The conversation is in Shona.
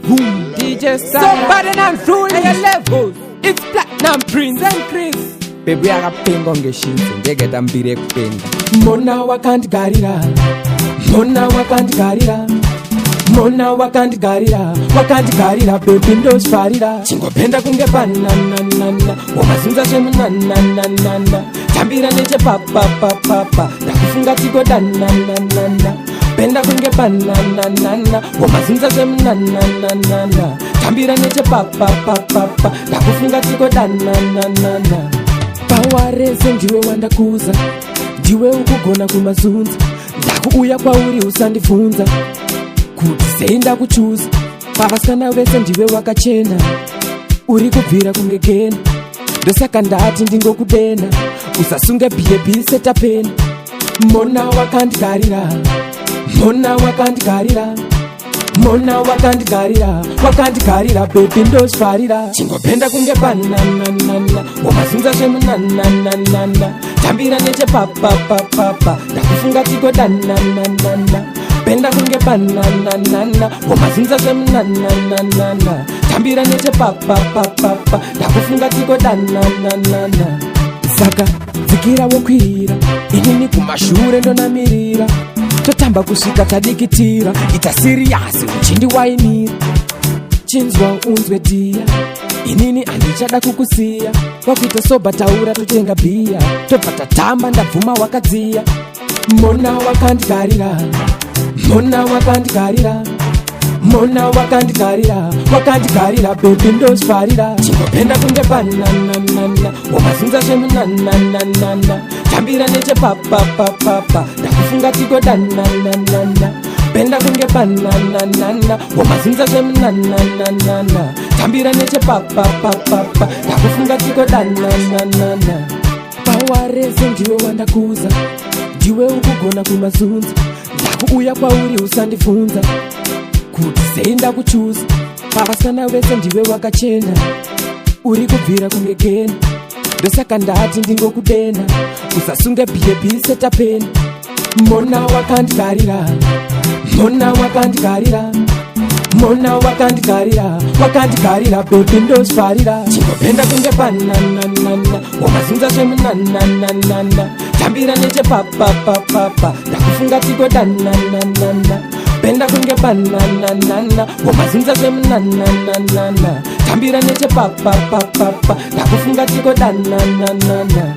Boom. DJ Somebody and rule your levels. It's Platinum Prince and Chris. Baby akapenga kunge shinzo ndegeta mbiri yekupenga. Mona wakandigarira, Mona wakandigarira, Mona wakandigarira, wakandigarira, baby ndozvifarira. Chingopenda kunge bananana, wamazunza zvemunananana, tambira nechepapapapapa, ndakufunga tikodananana. Benda kunge bananana, wamazunza zvemunananana, tambira nechepapapapapa, ndakufunga tikodananana. Pawarese ndiwe wandakuza, ndiwe ukugona kumazunza, ndakuuya kwauri usandibvunza kuti sei ndakuchuza. Pavasikana vese ndiwe wakachena, uri kubvira kunge gena, ndosaka ndati ndingokudena, usasunge bhiyebhi setapena. Mona wakandigarira, Mona wakandigarira, Mona wakandigarira, wakandigarira, baby ndozvifarira. Chingopenda kunge bananana, wamazunza zvemunananana, tambira nechepapapapapa, ndakufunga tikodananana. Benda kunge bananana, wamazunza zvemunananana, tambira nechepapapapapa, ndakufunga tikodananana. Saka dzikira wokwira, inini kumashure ndonamirira, totamba kusvika tadikitira, ita serious uchindiwainira. Chinzwa unzwe dhiya, inini handichada kukusiya, wakuita sober taura totenga bhiya, tobva tatamba ndabvuma wakadziya. Mona wakandigarira, Mona wakandigarira, Mona wakandigarira, wakandigarira, baby ndozvifarira. Chingopenda kunge bananana, wamazunza zvemunananana, tambira nechepapapapapa, ndakufunga tikodananana. Benda kunge bananana, wamazunza zvemunananana, tambira nechepapapapapa, ndakufunga tikodananana. Pawarese ndiwe wandakuza, ndiwe ukugona kumazunza, ndakuuya kwauri usandibvunza kuti sei ndakuchuza. Pavasikana vese ndiwe wakachena, uri kubvira kunge gena, ndosaka ndati ndingokudena, usasunge bhiyebhi setapena. Mona wakandigarira, Mona wakandigarira, Mona wakandigarira, wakandigarira, baby ndozvifarira. Chingopenda kunge bananana, wamazunza zvemunananana, tambira nechepapapapapa, ndakufunga tikodananana. Benda kunge bananana, wamazunza zvemunananana, tambira nechepapapapapa, ndakufunga tikodananana.